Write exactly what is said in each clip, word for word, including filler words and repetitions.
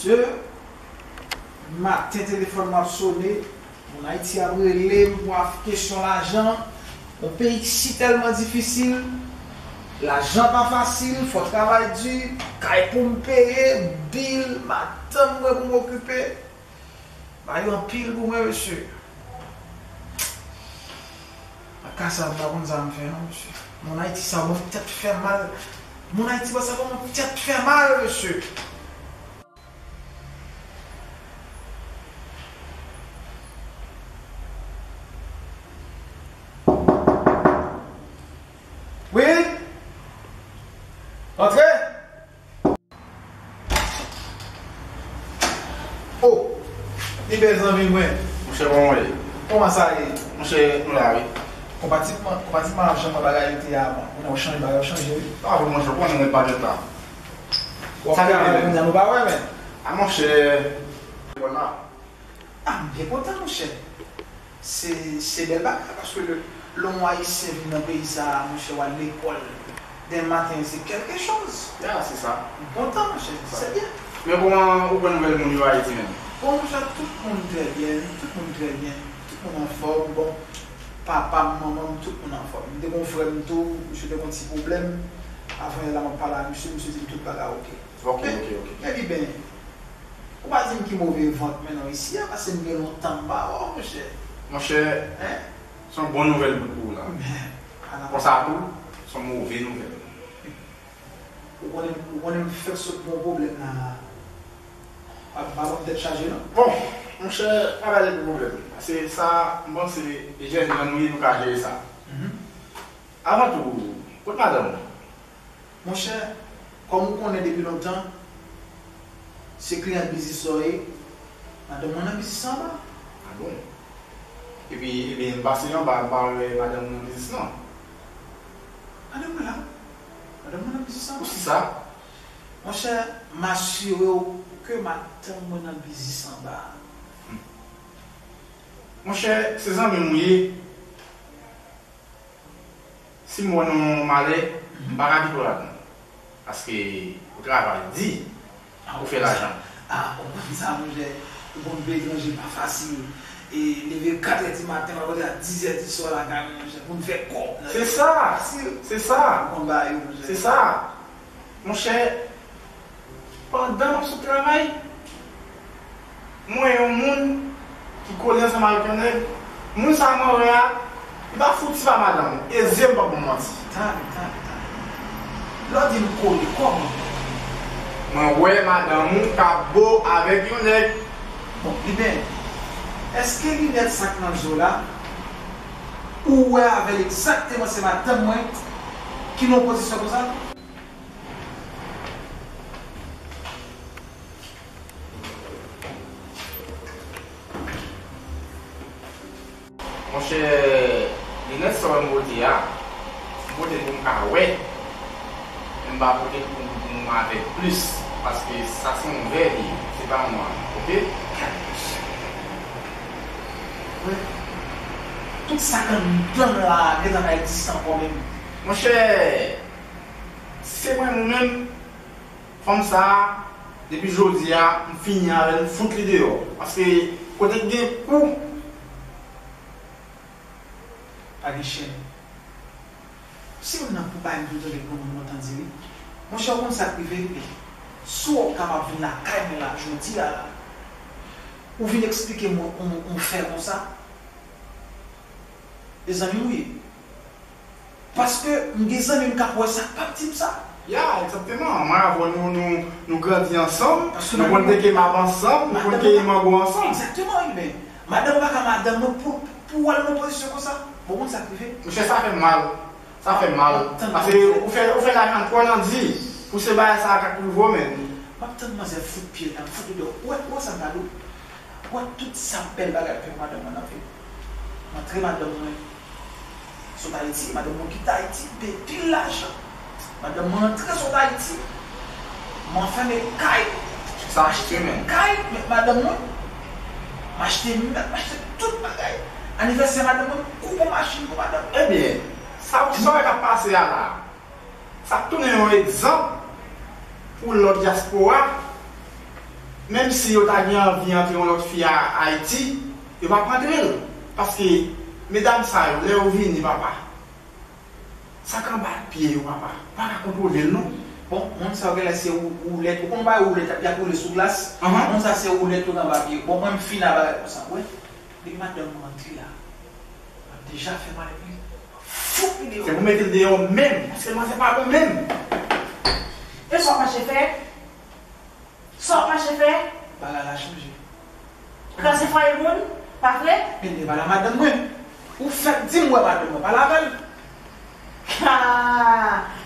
De maten, telefòn mwen ap sone. Moun Ayiti ap rele m pou af-, kesyon lajan. Yon peyi ki si tèlman difisil. Lajan pa fasil, fò travay di, kay pou m peye, bil, madanm mwen pou m okipe. Bagay yo anpil pou mwen, mesye. Nan ka sa, m pa konn sa m fè non, mesye. Moun Ayiti sa ban m tèt fè mal. Moun Ayiti sa ban m tèt fè mal, mesye. Wi? Antre? Oh! Li bèl zanmi mwen. Monchè, kòman w ye? Kòman sa ye? Monchè, nou la, wi. Konpatibman, konpatibman ak jan bagay yo te ye avan. Kounye a w chanje, bagay yo chanje, wi. Ah, wi, monchè, w konnen mwen pa gen tan. W ap travay kounye a, nou pa wè, men. Ah, monchè. Vwala. Ah, m byen kontan, monchè. Se, se bèl bagay, paske lè, lè yon Ayisyen vin nan peyi sa a, monchè, w al lekòl, demen maten, se kèlke choz. Ya, se sa. M kontan, monchè, se byen. Men kòman ou pran nouvèl moun yo Ayiti menm? Bon, monchè, tout moun trè byen, tout moun trè byen, tout moun anfòm. Bon, papa m, manman m, tout moun anfòm. M te gen yon frè m tou, misye te gen yon ti pwoblèm. Avan yè la, m ap pale ak misye, misye di m tout bagay oke. Ok, men, ok, ok. Men li byen. Ou pa di m ki move vant mwen non isi a, paske m gen lontan m pa wè w, monchè. Monchè, se yon bon nouvèl bout pou ou la. Men, ala. Konsa tou, se yon move nouvèl. Ou konnen, ou konnen m fèk sot gen yon pwoblèm la. Pa, pa ban m tèt chaje, non. Bon, monchè, pa pale de pwoblèm. Paske sa, m panse, e jèn jan nou ye, nou ka jere sa. Mhm. Avan tou, kot madanm ou? Monchè, kòm ou konnen depi lontan, se kliyan biznis sa w ye, madanm mwen nan biznis anba. Ah bon? Epi, ebyen, m pase anba, m pa wè madanm ou nan biznis non. Madanm mwen la. Madanm mwen nan biznis anba. Poukisa? Monchè, m asire w ke madanm mwen nan biznis anba. Hmm. Monchè, se zanmi m ou ye. Si m wè nan yon malè, m pa ka kite w ladan. Paske ou travay di, ou fè lajan. Ah, ou konn sa, monchè. Ou konn peyi etranje pa fasil. E leve kat è di maten, w al rete a diz è di swa lakay mwen, monchè, pou n fè kòb nan peyi. Se sa, se sa. Ou konn bagay yo, monchè. Se sa. Monchè, pandan m ap sot travay, m wè yon moun ki kole ansanm avèk yon nèg. Moun sa a mwen wè a, li pa fouti pa madanm ou. E zye m p ap ba w manti. Tande, tande, tande. Lè w di l kole, kòman? Mwen wè madanm ou k ap bo avèk yon nèg. Bon, li byen. Èske linèt sa k nan zo la, ou wè avè l egzakteman se madanm mwen ki nan yon pozisyon konsa? Monchè, linèt sa w wè m pote a, m pote l pou m ka wè, men m pa pote l pou m, pou m avèg plis, paske sa se yon vè li ye, se pa yon nwa, oke? Wè, tout sa k anndan l la gentan pa egziste ankò menm. Monchè, se mwen menm, fanm sa a, depi jodi a, m fini avè l, m fout li deyò. Paske kote k gen kou, pa gen chen. Si moun nan pou bay m tout anlè granmoun lontan di wi. Monchè, ou konn sa k rive? Si w kapab vin lakay mwen la jodi a la, ou vin eksplike m yon, yon, yon fè konsa, e zanmi m ou ye. Paske m gen zanmi m k ap wè sa, k ap di m sa. Ya, egzakteman. Mwen avè w, nou, nou, nou grandi ansanm, nou konn teke mab ansanm, nou konn keyi mango ansanm. Egzakteman, wi, men madanm ou pa ka madanm mwen pou, pou w al nan pozisyon konsa. Bon, ou konn sa k rive? Monchè, sa fè m mal. Sa fè m mal. Paske ou fè, ou fè lajan twò nan di pou se bagay sa a k ap rive w, men. M ap tann manzè fout pye l, m ap fout li deyò. Ou wè, ou wè sa m ta di w? Ou wè tout sa bèl bagay l fè pou madanm mwen nan vi l. M antre madanm mwen sot Ayiti, madanm mwen kite Ayiti, m peye pil lajan. Madanm mwen antre sot Ayiti, m anfème kay. Sa achte menm. Kay, met madanm mwen. M achte mèb, m achte tout bagay. Anivèsè madanm mwen, m koupe yon machin pou madanm mwen. Ebyen, sa, sa w wè k ap pase a la a, sa ap tounen yon egzanp pou lòt dyaspora. Menm si yo ta gen anvi antre yon lòt fi a Ayiti, yo p ap antre l. Paske medam sa yo, lè yo vini, papa, sa k anba pye yo, papa, ou pa ka kontwole l non. Bon, moun sa yo genlè se wou-, woulèt. Ou konn bagay woulèt, y ap woule sou glas? Ahan. Moun sa se woulèt yo gen anba pye yo. Bon, mwen m fini a bagay konsa. Wè, depi madanm mwen antre la, m ap deja fè mal epi fout li deyò. Se pou mete l deyò menm, paske manzè pa bon menm. E sa w mache fè? Sa w ap mache fè? Bagay la chanje. Kraze fwaye moun, pa vre? Men li pa la madanm mwen. Ou fèk di m wè madanm mwen, pale avè l. Ha!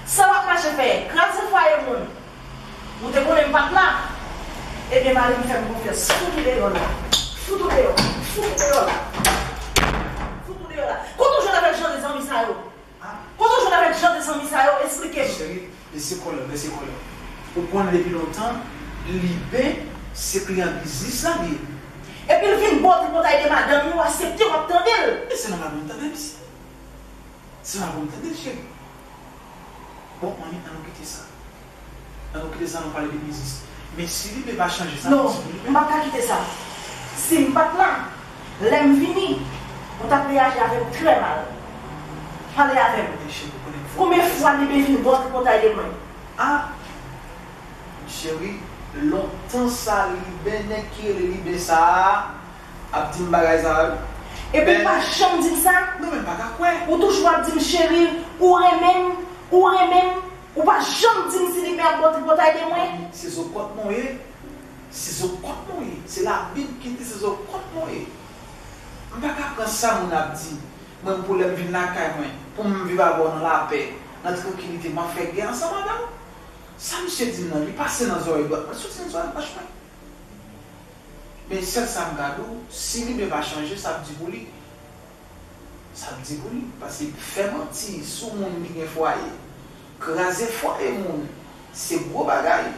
Sa w ap mache fè? Kraze fwaye moun. Ou te konnen m pa t la? Ebyen, mari m fè m konfyans. Fout ou deyò la. Fout ou deyò. Fout ou deyò la. Fout ou deyò la. Kote w jwenn avèk jan de zanmi sa yo? Kote w jwenn avèk jan de zanmi sa yo? Esplike m. Cheri, mesye kòlè, mesye kòlè. Ou konnen depi lontan, Liben se kliyan biznis la li ye. Epi l vin ba w tripotay de madanm li, w aksepte, w ap tande l. E se nòmal pou m tande l, mesye. Se nòmal pou m tande l, cheri. Bon, manmi, ann nou kite sa. Ann nou kite sa, ann nou pale de biznis. Men si Liben pa chanje sa, non, m p ap ka kite sa. Si m pa t la, lè m vini, ou t ap reyaji avè m trè mal. Pale avè m. Konbyen fwa Liben vin ba w tripotay de mwen? Ah, cheri, lontan sa, Liben, nèg ki rele Liben sa a, ap di m bagay sa a, wi. Epi w pa janm di m sa? Non, men m pa ka kwè. Ou toujou ap di m, cheri, ou renmen m, ou renmen m. Ou pa janm di m si Liben ap ba w tripotay de mwen. Se zo kòt mwen w ye. Se zo kòt mwen w ye. Se Labib ki di se zo kòt mwen w ye. M pa ka pran sa moun ap di. Mwen, pou lè m vin lakay mwen, pou m viv avè w nan lapè, nan trankilite, m ap fè gè ansanm avè w. Sa misye di m nan, li pase nan zòrèy dwat mwen, soti nan zòrèy gòch mwen. Men sèl sa m ka di w, si Liben pa chanje, sa ap di pou li. Sa ap di pou li. Paske fè manti sou moun ki gen fwaye, kraze fwaye moun, se gwo bagay.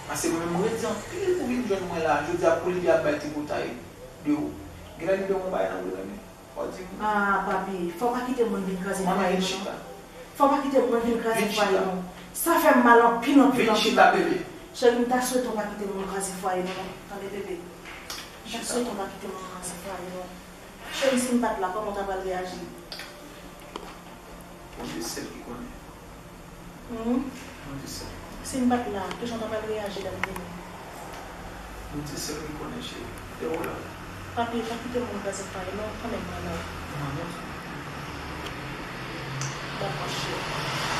Paske mwen menm, m redi anpil pou vin jwenn mwen la. Jodi a, pou Liben ap bay tripotay de ou. Genlè Liben gon bagay nan ou renmen. Fò di m. Ah, papi, fò w pa kite moun vin kraze fwaye nou non. Fò w pa kite moun vin kraze fwaye nou. Sa fè m mal anpil, anpil, anpil, anpil. Cheri, m ta swete w pa kite moun kraze fwaye nou non. Tande, bebe? M ta swete w pa kite moun kraze fwaye nou. Cheri, si m pa t la, kòman w ta pral reyaji? Bondye sèl ki konnen. Hmm? Bondye sèl. Si m pa t la, kijan w ta pral reyaji lè m vini? Bondye sèl ki konnen, cheri. E ou la? Papi, pa kite moun kraze fwaye non, kanmenm m renmen w. Mwen menm. Dakò, cheri.